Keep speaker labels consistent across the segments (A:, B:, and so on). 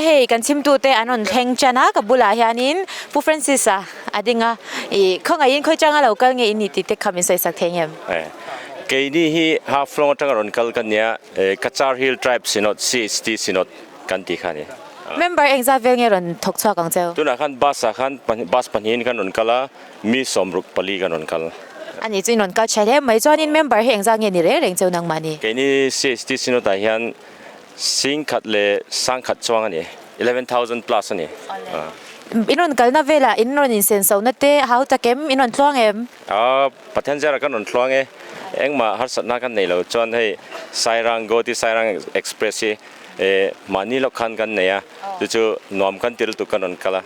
A: hei kan chhimtute an rawn thleng tan a, ka bulah hianin Pu Francis-a a ding a, ih khawngaihin khawi changa lo kal nge i ni tih te kha min sawi sak thei ngem?
B: Keini hi Haflong atanga rawn kal ka nia, Cachar Hill Tribe Synod, CHT Synod kan tih kha a ni.
A: Member engzat vel nge rawn thawk chhuak ang cheu?
B: Tunah khan bus ah khan bus pahnihin kan rawn kal a, mi 64 kan rawn kal.
A: A nih chu in rawn kal tha hle mai, chuanin member hi engzat nge ni reng reng cheu nangmahni?
B: Keini CHT Synod ah hian 10,100 chuang a ni, 11,000 plus a ni.
A: In rawn kalna velah in rawn insensohna te a hau tak em? In rawn tluang em?
B: Pathian zara kan rawn tluang e. Engmah harsatna kan nei lo chuan hei Sairang, Guwahati Sairang Express hi mahni lawk khan kan nei a, chu chu nuam kan ti lutuk kan rawn kal a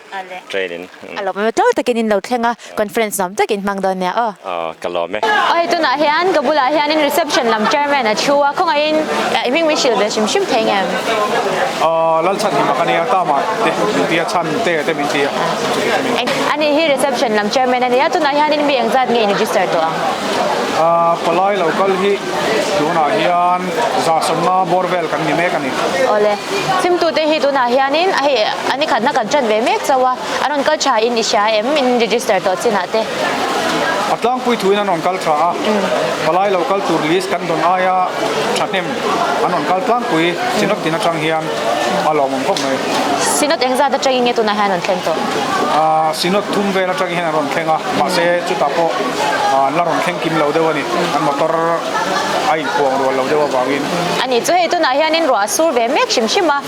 B: train in.
A: A lawm em, tlo takin in lo thleng a, conference nuam takin hmang dawn nia aw.
B: Aw, ka lawm e.
A: Aw hei tunah hian ka bulah hianin reception lam chairman a thu a, khawngaihin i hming min hrilh ve hrim hrim thei ngem?
C: Aw, Lalchhan hi mak a nia, Tama te min ti a, Chhan te te min ti a.
A: Ani hi reception lam chairman a nia, tunah hianin mi engzat nge in register tawh ang?
C: Palai lo kal hi tunah hian 150 bawr vel kan ni mek a ni.
A: Awle, chhimtute hi tunah hianin a hei a ni khatna kan ṭan ve mek chauh a, an rawn kal ṭha in i hria em? In register tawh chinah te.
C: A tlangpui thuin an rawn kal ṭha a, palai lo kal tur list kan dawn aia ṭhahnem an rawn kal tlangpui Synod tin aṭang hian a lawmawm khawp mai.
A: Synod engzat aṭangin nge tunah hian an rawn thleng tawh?
C: Synod thum vel aṭangin hian an rawn thleng a, mahse chutah pawh an la rawn thleng kim lo deuh a ni, an motor a inphuang rual lo deuh avangin.
A: A ni chu hei tunah hianin ruah a sur ve mek hrim hrim a,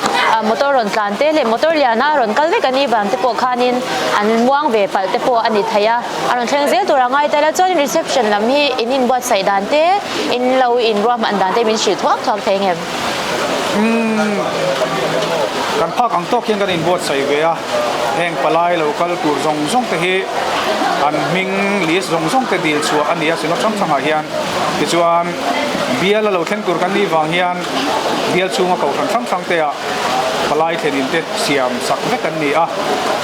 A: motor rawn tlan te leh motor liana rawn kal vek a ni vang te pawh khanin an muang ve palh te pawh a ni thei a, a rawn thleng zel tur a ngai tel a, chuanin reception lam hi in inbuatsaih dan te, in lo inruahman dan te min hrilh thuak thuak thei ang em?
C: Umm, kan phak ang tawk hian kan inbuatsaih ve a, heng palai lo kal tur zawng zawng te hi an hming list zawng zawng te dil chhuah a ni a, Synod hrang hrangah hian tichuan bial a lo thleng tur kan nih vang hian bial chhunga kohhran hrang hrang te ah palai thlenin te siam sak vek an ni a,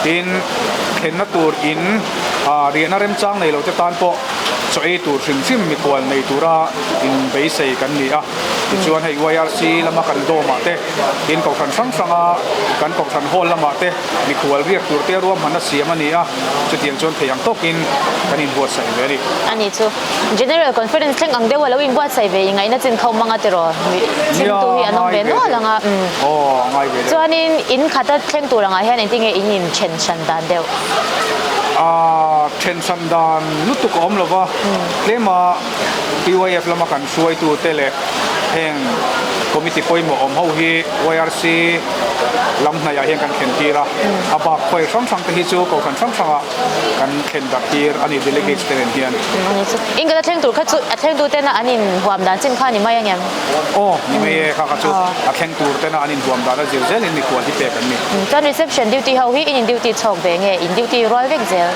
C: tin thlenna tur in ah riahna remchang nei lo te tan pawh chaw ei tur hrim hrim mikhual nei tura inbeisei kan ni a. Tichuan hei YRC lama kan dawmah te, tin kohhran hrang hranga kan kohhran hall lamah te mikhual riak tur te ruahmanna siam a ni a, chutiang chuan thei ang tawkin kan inbuatsaih ve a ni.
A: A ni chu General Conference thleng ang deuha lo inbuatsaih ve i ngaihna chin kho mang a tiraw? Chhimtu hi an awm ve nual ang a. Chuanin in khata thleng tur angah hian engtinge in inthen hran dan deuh?
C: A then hran dan lutuk a awm lova, tlema PYF lama kan hruaitute leh heng committee pawimawh awm ho hi YRC lam hnaihah hian kan thlen tir a, a bak khawi hrang hrang te hi chu kohhran hrang hrangah kan thlen darh tir a ni delegates te nen hian.
A: In kan a thleng tur kha chu a thleng tu tena an inhuam dan chin kha a ni mai angem?
C: Aw, ni mai e, kha kha chu a thleng tur tena an inhuam dan a zir zelin mikhual hi pek an ni.
A: Chuan reception duty ho hi in in duty chhawk ve nge in duty rual vek zel?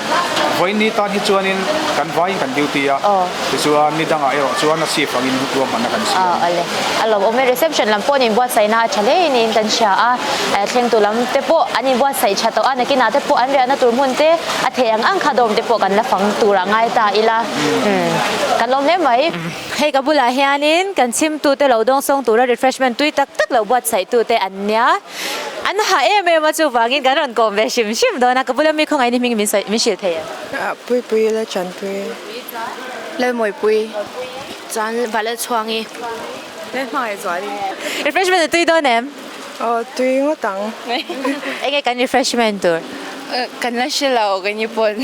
C: Vawiin tan hi chuanin kan vaiin kan duty a, tichuan ni dangah erawh chuan a shift angin ruahmanna kan siam.
A: Aw ale, a lawmawm e, reception lam pawh an inbuatsaihna a tha hle in in kan hria a, thlengtu lam te pawh an inbuatsaih tha tawh a, nakinah te pawh an riahna tur hmun te a theih ang ang kha dawm te pawh kan la fang turah ngai ta ila, kan lawm hle mai. Hei ka bulah hianin kan chhimtute lo dawngsawng tura refreshment tui tak tak lo buatsaih-tute an nia. An ha em em a, chuvangin kan rawn kawm ve hrim hrim dawn a, ka bula mi khawngaih ni hming min sawi min hrilh thei em?
D: Pui pui la chan pui.
E: Lalmawi pui. Chuan Valal chhuangi.
D: Lalhmangaih zuali.
A: Refreshment a tui dawn em?
D: Aw tui ngawt ang.
A: Enge kan refreshment tur?
E: Kan la hre lo ka ni pawn.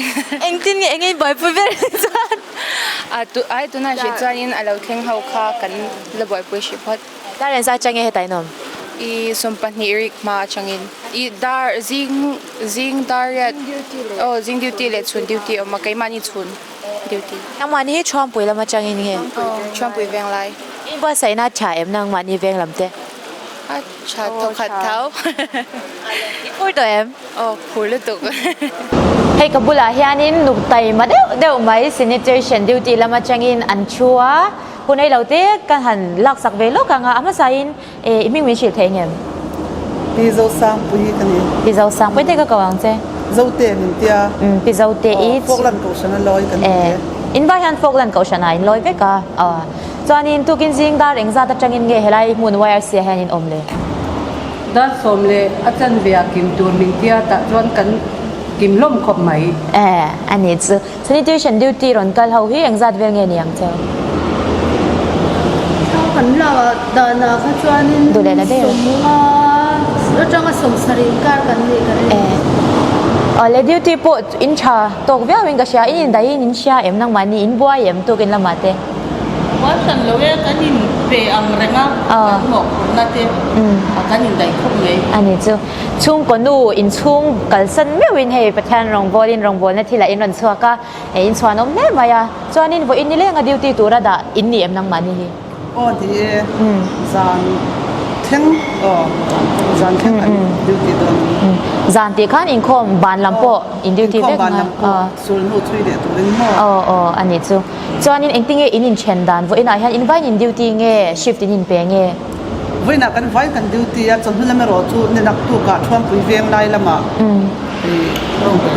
A: Engtin nge enge in buaipui ber chuan?
E: A tu ai tunah hrih chuanin a lo thleng ho kha kan la buaipui hrih phawt.
A: Dar engzat atang nge hetah in awm?
E: I 20 rik hma atangin. I dar zing zing dar riat aw zing duty leh chhun duty a awm a keimahni chhun duty.
A: Nangmahni hi Thuampui lam atangin nge?
E: Aw Thuampui veng lai.
A: In buatsaihna a tha em nangmahni veng lam te?
E: A tha thawkhat tho.
A: I phur tawh em?
E: Aw phur lutuk.
A: Hei ka bulah hianin nuk taima deuh deuh mai sanitation duty lam atangin an thu a. Hun ei lo te ka han laksak ve lawk ang a, a hmasain i hming min hrilh thei ngem?
F: Pi Zosangpui ka ni.
A: Pi Zosangpui te ka ko ang che.
F: Zote min tia.
A: Umm Pi Zote i.
F: Aw Falkland Kohhran a lawi ka ni e.
A: In vai hian Falkland Kohhran ah in lawi vek a. Aw chuanin tukin zing dar engzat atangin nge helai hmun YRC ah hian in awm le?
G: Dar 10 a chanve ah kim tur min tia tah chuan kan kim hlawm khawp mai.
A: E, a ni chu. Sanitation duty rawn kal ho hi engzat vel nge ni ang cheu?
H: Thla kan lak ah dan ah kha chuanin sawmnga atanga 70 inkar kan nih ka ring.
A: E, awle duty pawh in tha tawk viau in ka hria, in indaihin in hria em nangmahni in buai em tukin lamah te?
I: Buai hran lo e, kan in pe ang reng a, kan mawhphurhna te a kan in daih khawp mai.
A: A ni chu, chhungkaw nu inchhung kalsan meuhin hei Pathian rawngbawlin rawngbawlna thilah in rawn chhuak a, hei in chhuanawm hle mai a, chuanin vawiin nilenga duty tura dah in ni em nangmahni hi?
F: Aw ni e, zan thleng aw zan thleng kan duty dawn a ni.
A: Zan tih khan inkhawm ban lam pawh in duty vek
F: Inkhawm ban lam pawh sulhnu chhui leh turin maw?
A: Aw aw a nih chu. Chuanin engtinge in inthen dan? Vawiinah hian in vain in duty nge shift in inpe nge?
F: Vawiinah kan vain kan duty a, chawhnu lam erawh chu ni naktukah Thuampui veng lai lamah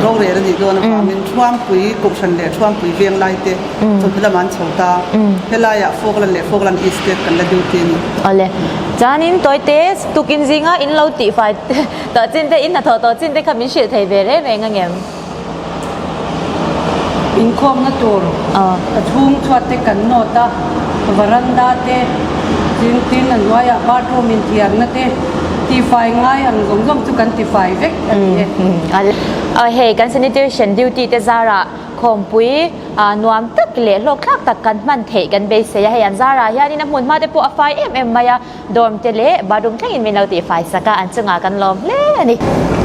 F: rorel a nih dawn avangin Thuampui Kohhran leh Thuampui veng lai te chawhnu lamah an chho ta. Helaiah Falkland leh Falkland East te kan la duty a ni.
A: Awle. Chuanin tawite tukin zinga in lo tihfai tawh chin te, in hnathawh tawh chin te kha min hrilh thei ve reng reng angem?
G: Inkhawmna tur a chhung chhuat te kan nawt a, varanda te, tin tin a hnuaiah bathroom inthiarna te tifai ngai ang zawng zawng chu kan tifai vek a ni e.
A: Hei kan sanitation duty te zarah khawmpui nuam tak leh hlawkthlak tak kan hman theih kan beisei a, hei an zarah hianin a hmun hma te pawh a fai em em mai a. Dorm te leh bathroom thlengin min lo tihfai sak a, an chungah kan lawm hle a ni.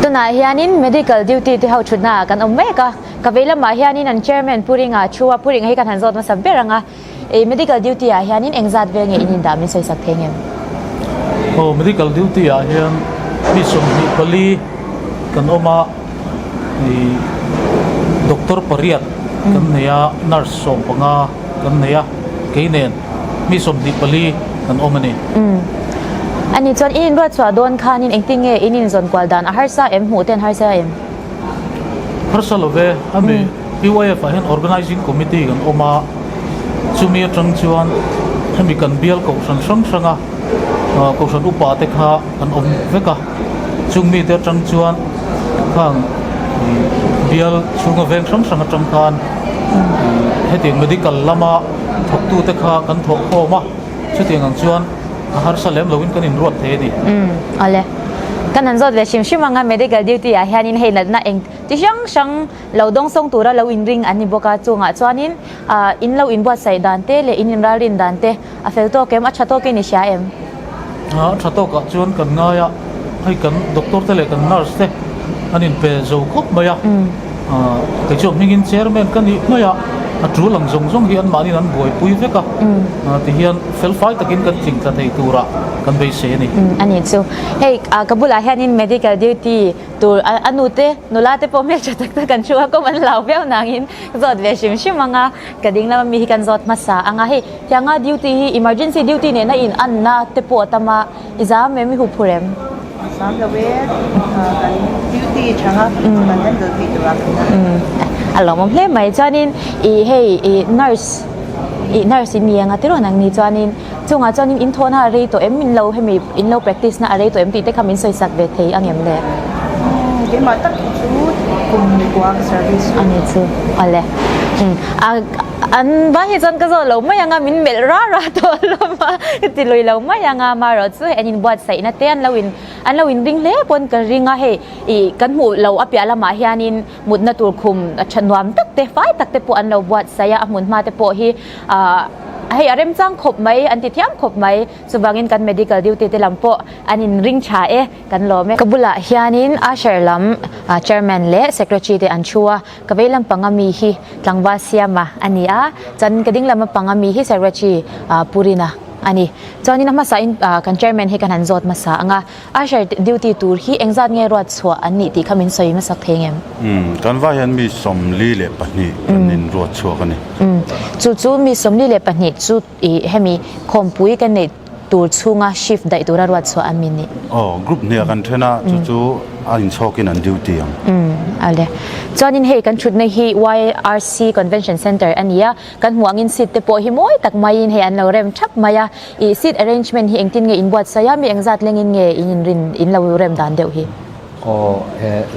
A: Tunah hianin medical duty te ho thutna ah kan awm mek a, ka vei lamah hianin an chairman Pu Ringa a thu a, Pu Ringa hi kan han zawt hmasa ber ang a, ih medical duty ah hianin engzat vel nge in indah min sawi sak thei ngem?
J: Aw medical duty ah hian mi 24 kan awm a, ih doctor pariat kan nei a, nurse 15 kan nei a, kei nen. Mi 24 kan awm a ni.
A: Umm. Ani chuan in inruat chhuah dawn khanin engtin nge in inzawn kual dan a harsa em hmuh ten harsa em?
J: Harsa lo ve, ami PYF ah hian Organizing Committee kan awm a, chumi atang chuan hemi kan bial kohhran hrang hrang a, kohhran upa te kha kan awm vek a, chung mite atang chuan khang bial chhunga veng hrang hrang atang khan hetiang medical lama Thawktute kha kan thawh khawm a, chutiang ang chuan a harsa lem loin kan inruat thei a ni.
A: Umm, awle. Kan han zawt ve hrim hrim ang a, medical duty ah hianin hei natna eng ti hrang hrang lo dawngsawng tura lo inring an ni bawk a, chungah chuanin ah in lo inbuatsaih dan te leh in inralrin dan te a fel tawk em, a tha tawkin i hria em?
J: A tha tawkah chuan kan ngai a, hei kan doctor te leh kan nurse te an inpe zo khawp mai a. Kei chu a hmingin chairman ka nih mai a, a tul ang zawng zawng hi anmahniin an buaipui vek a, tihian felfai takin kan tling tla thei turah kan beisei a ni.
A: A nih chu. Hei ka bulah hianin medical duty tur a nute nula te pawh hmeltha tak tak an thu a, kawm an hlau viau nangin zawt ve hrim hrim ang a, ka ding lama mi hi kan zawt hmasa ang a, hei tianga duty hi emergency duty nena in anna te pawh a tam a, I zam em? I hup phur em?
K: Zam lo e, kan duty thang a, kan handle thei tur a kan la.
A: A lawmawm hle mai. Chuanin i hei i nurse i nurse in ni anga tirawn ang ni chuanin chungah chuanin in thawhna a rei tawh em? Min lo hemi in lo practice na a rei tawh em tih te kha min sawi sak ve thei ang em le?
K: Keimah tak hi chu kum kua ka service.
A: A ni chu. Awle. A An vai hi chuan ka zawh lo mai ang a, min melh ra ra tawh hlawm a, ka ti lui lo mai ang a, amaherawh chu hei an inbuatsaihna te an lo in an lo inring hle pawn ka ring a, hei ih kan hmuh lo a piah lamah hianin mutna tur khum tha nuam tak te fai tak te pawh an lo buatsaih a, a hmun hma te pawh hi ah hei a remchang khawp mai an ti thiam khawp mai, chuvangin kan medical duty te lam pawh an inring tha e kan lawm e. Ka bulah hianin usher lam chairman leh secretary te an thu a. Ka vei lam panga mi hi tlangval siama a ni a, chuan ka ding lama panga mi hi secretary Purina a ni. Chuanin a hmasa in kan chairman hi kan han zawt hmasa ang a, usher duty tur hi engzat nge ruat chhuah an nih tih kha min sawi hmasak thei ngem?
L: Umm, kan vai hian mi 42 kan in ruat chhuak a ni.
A: Umm, chu chu mi 42 chu ih hemi khawmpui kan neih. tur chhunga shift daih tura ruat chhuah a mi nih?
L: Aw, group hniah kan then a, chu chu a inchhawkin an duty ang.
A: Umm, ale. Chuanin hei kan thutna hi YRC Convention Centre a ni a, kan hmuh angin seat te pawh hi mawi tak maiin hei an lo rem thap mai a, ih seat arrangement hi engtin nge inbuatsaih a, mi engzat lengin nge in inrin in lo rem dan deuh hi?
M: Aw,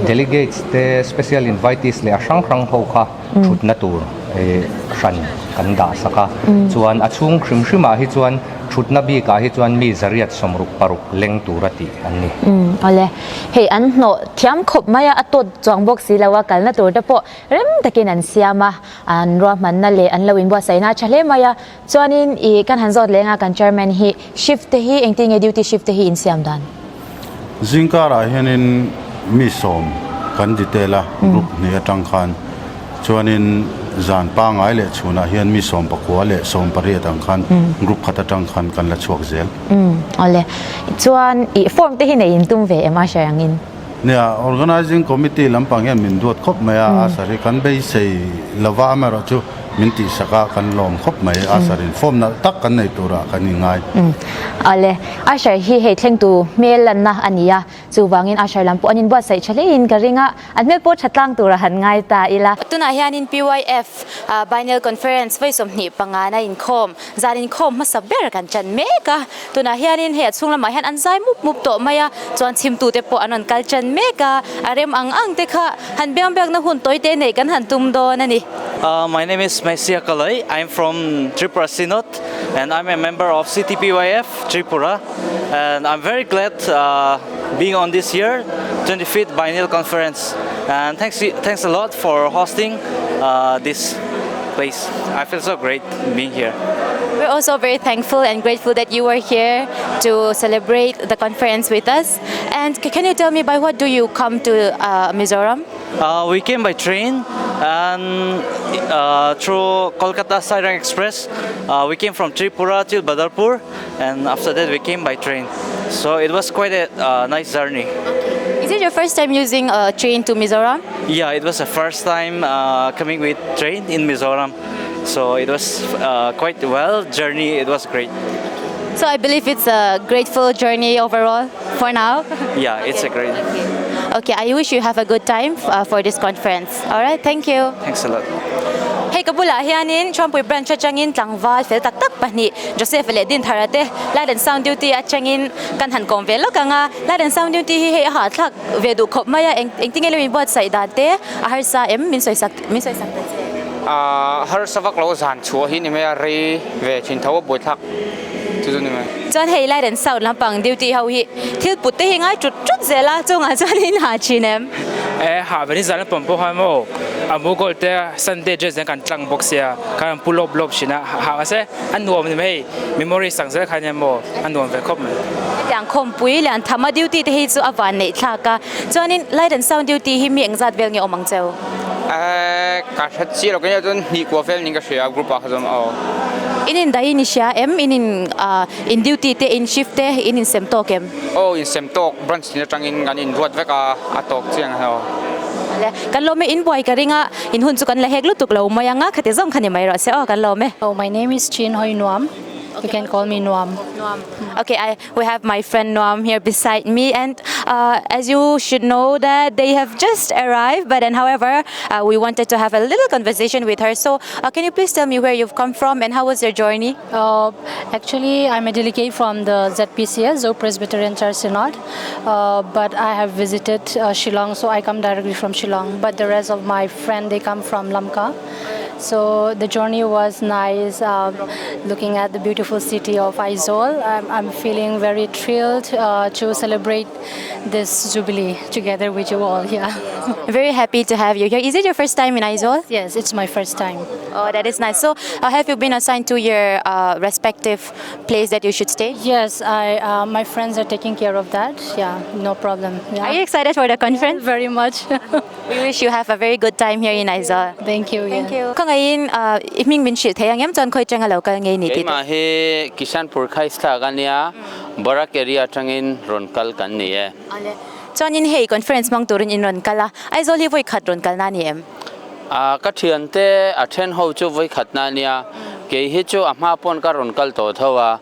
M: delegates te, special invitees leh a hrang hrang ho kha thutna tur hran kan dah sak a. Chuan a chhung hrim hrimah hi chuan thutna bikah hi chuan mi zariat 66 leng tura tih an ni.
A: Awle, hei an hnawh thiam khawp mai a, a tawt chuang bawk si lo a, kalna tur te pawh rem takin an siam a, an ruahmanna leh an lo inbuatsaihna a tha hle mai a. Chuanin i kan han zawt leng a kan chairman hi shift te hi engtin nge duty shift te hi in siam dan?
L: Zingkarah hianin mi sawm kan detail a group hnih atang khan chuanin zan pangai leh chhunah hian mi sawm pakua leh sawm pariat ang khan group khat atang khan kan la chhuak zel.
A: Umm awle chuan i form te hi nei in tum ve em a hre angin?
L: Nia organizing committee lampang hian min duat khawp mai a a sari kan beisei lova amaherawhchu Min tihsak a, kan lawm khawp mai. Usher in form nalh tak kan nei turah kan inngai.
A: Awle, Usher hi hei thlengtu hmel lanna a ni a, chuvangin Usher lam pawh an inbuatsaih tha hlein ka ring a, an hmel pawh tha tlang turah han ngai ta ila. Tunah hianin PYF Biennial Conference vawi 25 na inkhawm, zan inkhawm hmasa ber kan chan mek a. Tunah hianin hei a chhung lamah hian an zai mup mup tawh mai a, chuan chhimtute pawh an rawn kal chan mek a, a rem ang ang te kha han biang biakna hun tawi te neih kan han tum dawn a ni.
N: My name is Messia Kalai, I am from Tripura Synod and I am a member of CTPYF Tripura and I am very glad being on this year 25th Biennial Conference and thanks thanks a lot for hosting this place. I feel so great being here.
A: We're also very thankful and grateful that you were here to celebrate the conference with us. And can you tell me by what do you come to uh, Mizoram?
N: Uh, we came by train and uh, through Kolkata Sairang Express. Uh, we came from Tripura till Badalpur and after that we came by train. So it was quite a uh, nice journey.
A: Okay. Is it your first time using a train to Mizoram?
N: Yeah, it was the first time uh, coming with train in Mizoram. So it was uh, quite well journey. It was great.
A: So I believe it's a grateful journey overall for now.
N: Yeah, it's a great.
A: Okay. Okay, I wish you have a good time uh, for this conference. All right, thank you.
N: Thanks a lot.
A: Hei ka bulah hianin Trumpui branch atangin tlangval fel tak tak pahnih Joseph leh Dinthara te Light and Sound Duty atangin kan han kawm ve lawk ang a. Light and Sound Duty hi hei a hahthlak ve duh khawp mai a, eng engtin nge lo inbuatsaih dan te a harsa em min sawisak min sawisak ta che.
O: A harsa vak lo zan chhuah hi ni mai a, rei ve thin tho a buaithlak chu chu ni mai.
A: Chuan hei Light and Sound lampang duty ho hi thil put te hi ngai tut tut zel a, chungah chuan in ha thin em?
P: E ha ve ni zan lampang pawh khan maw a mugol te Sunday dress nen kan tlang bawk sia khan an pu lawp lawp thin a, ha mahse a nuam ni mai hei memory sak zel khan nia maw a nuam ve khawp mai.
A: Hetiang khawmpui lian tham a duty te hi chu a van neih thlak a, chuanin Light and Sound duty hi mi engzat vel nge awm ang cheu?
O: Ehh ka hre chiah lo ka nia chuan hnih kua vel niin ka hria group ah kha chuan aw.
A: In in daih in i hria em? In in ah in duty te in shift te in in sem tawk em?
O: Aw in sem tawk branch tin atangin kan in ruat vek a a tawk chiang a aw.
A: Le kan lawm e in buai ka ring a in hun chu kan la hek lutuk lo mai ang a khati zawng kha ni mai rawh se aw kan lawm e.
Q: Oh my name is Chin Hoi Nuam you can call me Nuam.
A: Nuam okay I We have my friend Noam here beside me and uh, as you should know that they have just arrived but then however uh, we wanted to have a little conversation with her. So uh, can you please tell me where you've come from and how was your journey?
Q: Uh, actually I'm a delegate from the ZPCS, Zo Presbyterian Church Synod uh, but I have visited uh, Shillong so I come directly from Shillong but the rest of my friend they come from Lamka. So the journey was nice, uh, looking at the beautiful city of Aizawl. I'm, I'm feeling very thrilled uh, to celebrate this jubilee together with you all here.
A: Very happy to have you here. Is it your first time in Aizawl?
Q: Yes, yes it's my first time.
A: Oh, that is nice. So uh, have you been assigned to your uh, respective place that you should stay?
Q: Yes, I, uh, my friends are taking care of that. Yeah, no problem. Yeah.
A: Are you excited for the conference?
Q: Yeah, very much.
A: We wish you have a very good time here in Aizawl.
Q: Thank you.
A: Thank you. Khawngaihin i hming min hrilh thei ang em chuan khawi atanga lo kal ngei ni tih te.
R: Keimah hi Kishanpur Khaistha ka nia, Barak area atangin rawn kal kan ni e.
A: Awle. Chuanin hei conference hmang turin in rawn kal a, Aizawl hi vawi khat rawn kalna a ni em?
R: A, ka thiante a then ho chu vawi khatna a nia, kei hi chu a hma pawn ka rawn kal tawh tho a.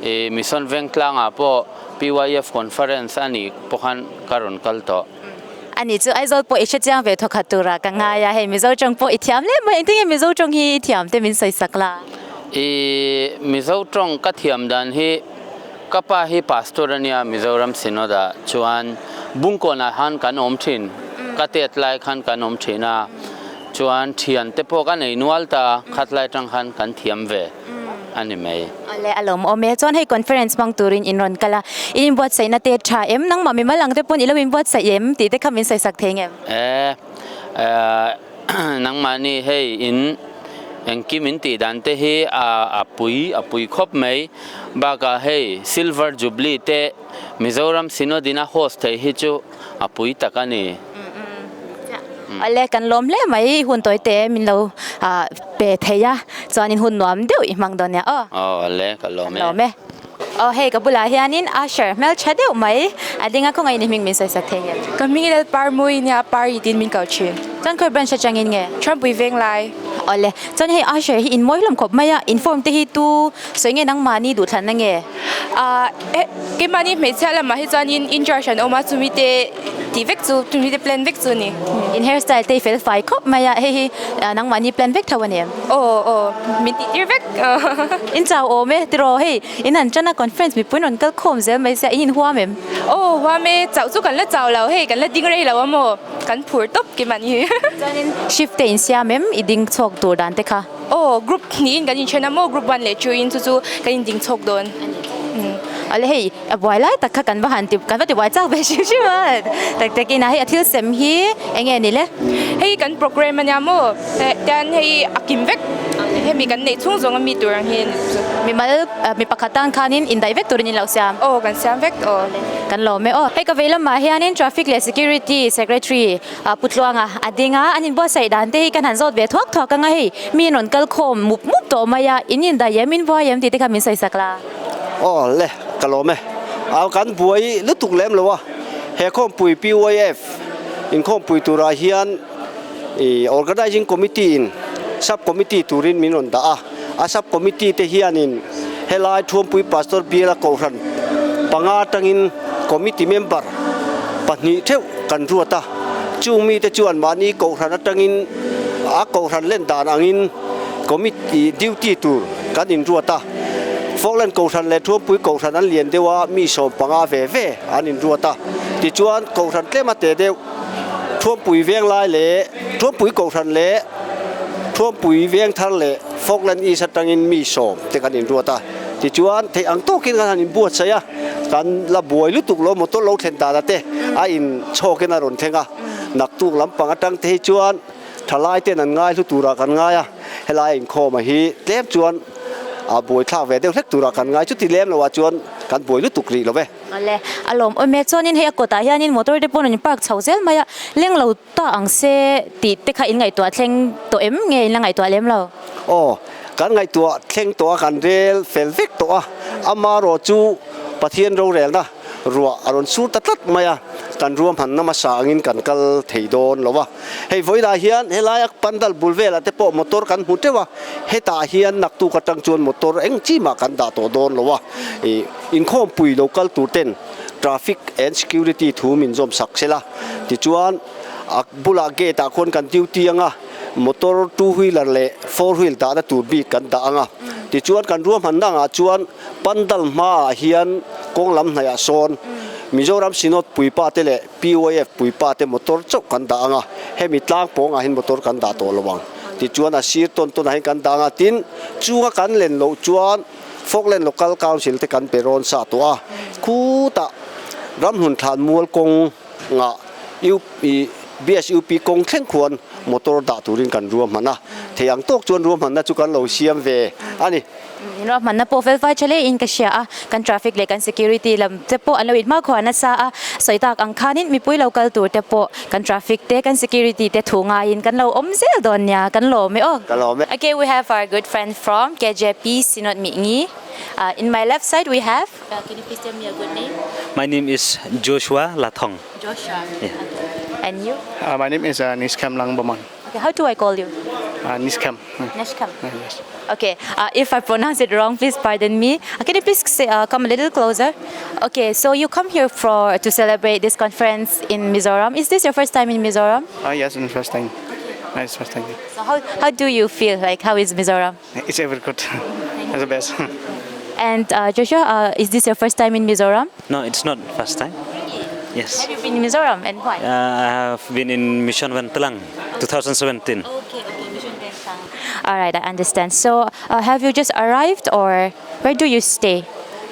R: I Mission Vengtlangah pawh PYF Conference a nih pawh khan ka rawn kal tawh.
A: Ani chu Aizawl pawh i hrechiang ve thawkhat turah ka ngai a, hei Mizo tawng pawh i thiam hle mai, engtin nge Mizo tawng hi i thiam te min sawisak la?
R: I Mizo tawng ka thiam dan hi ka pa hi Pastor a nia Mizoram Synod ah chuan Bungkawnah khan kan awm thin, ka tet lai khan kan awm thin a, chuan thian te pawh ka nei nual ta, khat lai tang khan kan thiam ve. a ni mai.
A: Awle a lawmawm e. Chuan hei conference hmang turin in rawn kal a, in inbuatsaihna te tha em? Nangmah mimal ang te pawn i lo inbuatsaih em? Tih te kha min sawisak thei ngem?
R: E, nangmahni hei in engkim in tih dan te hi a a pui a pui khawp mai. Bakah hei Silver Jubilee te Mizoram Synod in a host thei hi chu a pui tak a ni.
A: Awle kan lawm hle mai hun tawi te min lo pe thei a chuanin hun nuam deuh i hmang dawn nia aw.
R: Aw awle ka lawm e.
A: Lawm e. Aw hei ka bulah hianin Asher hmeltha deuh mai a ding a khawngaih ni hming min sawisak thei ngem.
E: Ka hming hi Lalparmui nia Pari tiin min ko thin.
A: Chuan khawi branch atangin nge?
E: Trumpui Venglai.
A: Awle chuan hei Asher hi in mawi hlawm khawp mai a inform te hi tu sawi nge nangmahni duhthlanna nge?
E: Ahh keimahni hmeichhia lamah hi chuanin in charge an awm a chumi te tih vek chu chumi te plan vek chu a ni.
A: In hair style te hi fel fai khawp mai a hei hi nangmahni plan vek tho a ni em?
E: Aw aw min tih tir vek.
A: In chau awm e tiraw hei in han tan a conference mipui rawn kal khawm zel mai sia in inhuam em?
E: Aw huam e chauh chu kan la chau lo hei kan la ding rei lo a maw kan phur tawp keimahni hi.
A: Chuanin shift te in siam em i ding chhawk tur dan te kha?
E: Aw, group hnihin kan inthen a maw, group one leh two in chu chu kan inding chhawk dawn.
A: Awle hei, a buai lai tak kha kan va han ti, kan va ti buai chak ve hrim hrim a, tak takin a hei a thil sem hi eng nge ni le?
E: Hei kan program a nia maw, tian hei a kim vek, hemi kan neih chhung zawng a mi tur ang hi a ni chu.
A: Mimal, mi pakhat tan khanin indaih vek turin in lo siam?
E: Aw, kan siam vek aw.
A: Kan lawm e aw. Hei ka vei lamah hianin traffic leh security secretary Pu Tluanga a ding a, an inbuatsaih dan te hi kan han zawt ve thuak thuak ang a, hei mi in rawn kal khawm mup mup tawh mai a, in indaih em, in buai em tih te kha min sawisak la.
S: Aw le, ka lawm e. Au kan buai lutuk lem lo a, he khawmpui PYF inkhawmpui turah hian ih Organizing Committee in Sub Committee turin min rawn dah a, a Sub Committee te hianin helai Thuampui Pastor Biala Kohhran panga atangin Committee member pahnih theuh kan ruat a, chung mite chuan mahni kohhran atangin a kohhran len dan angin committee duty tur kan inruat a, Falkland kohhran leh Thuampui kohhran an lian deuh a, mi 15 ve ve an inruat a, tichuan kohhran tlem a teh deuh Thuampui Venglai leh Thuampui kohhran leh Thuampui Vengthar leh Falkland East atangin mi 10 te kan inruat a. Tichuan theih ang tawkin kan han inbuatsaih a, kan la buai lutuk lo motor lo thlen dan te a in chhawkin a rawn thleng a, naktuk lampang atang te hi chuan thalai ten an ngai hlu turah kan ngai a, helai inkhawm a hi tlem chuan a buaithlak ve deuh hlek turah kan ngai, chuti lem loah chuan kan buai lutuk rih lo ve.
A: Awle, a lawmawm e, chuanin hei a kawtah hianin motor te pawh rawn in park chho zel mai a, leng lo ta ang se tih te kha in ngaihtuah thleng tawh em nge in la ngaihtuah lem lo?
S: Aw, kan ngaihtuah thleng tawh a, kan rel fel vek tawh a, amarawh chu Pathian rorelna ruah a rawn sur ta tlat mai a, kan ruahmanna hmasa angin kan kal thei dawn lo a. Hei vawiinah hian helaia pandal bul velah te pawh motor kan hmu teuh a, hetah hian naktuk atang chuan motor eng chi mah kan dah tawh dawn lo a, ih inkhawmpui lo kal tur ten traffic and security thu min zawm sak sela, tichuan a bulah gate ah khuan kan duty anga motor two wheeler leh four wheel dahna tur bik kan dah anga, tichuan kan ruahmanna angah chuan pandal hmaah hian kawng lam hnaihah sawn Mizoram Synod puipa te leh PYF puipa te motor chauh kan dah anga, hemi tlang pawngah hian motor kan dah tawh lo ang, tichuan a sir tawn tawnah hian kan dah anga, tin chunga kan len loh chuan Falkland Local Council te kan pe rawn sa tawh a, khutah ramhlun thlan mual kawng ngah BSUP kawng thleng khuan motor dah turin kan ruahman a, thei ang tawk chuan ruahmanna chu kan lo siam ve a ni.
A: Ruahmanna pawh fel fai tha hlein ka hria a, kan traffic leh kan security lam te pawh an lo inhma khuan nasa a, sawi tak ang khanin mipui lo kal tur te pawh kan traffic te kan security te thu ngaiin kan lo awm zel dawn nia, kan lawm e aw.
S: Ka lawm e.
A: Okay, we have our good friend from KJP Synod Mihngyi. In my left side we have, can you please tell me your good name?
N: My name is Joshua Lathong.
A: Joshua.
N: Yeah.
A: And you?
T: My name is Niskam Lang Bamon.
A: Okay, how do I call you?
T: Nishkam.
A: Nishkam.
T: Yes.
A: Okay, uh, if I pronounce it wrong, please pardon me. Uh, can you please say, uh, come a little closer? Okay, so you come here for to celebrate this conference in Mizoram. Is this your first time in Mizoram?
T: Uh, yes, the first time. Nice first time.
A: So how, how do you feel? Like, how is Mizoram?
T: It's ever good. It's the best.
A: And uh, Joshua, uh, is this your first time in Mizoram?
N: No, it's not first time. Yes.
A: Have you been in Mizoram and why?
N: Uh, I have been in Mission Ventlang, 2017.
A: Okay, okay, Mission Ventlang. All right, I understand. So, uh, have you just arrived or where do you stay?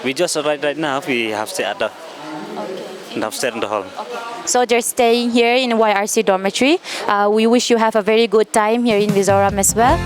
N: We just arrived right now. We have stayed at the okay. upstairs in the hall.
A: Okay. So they're staying here in YRC dormitory. Uh, we wish you have a very good time here in Mizoram as well.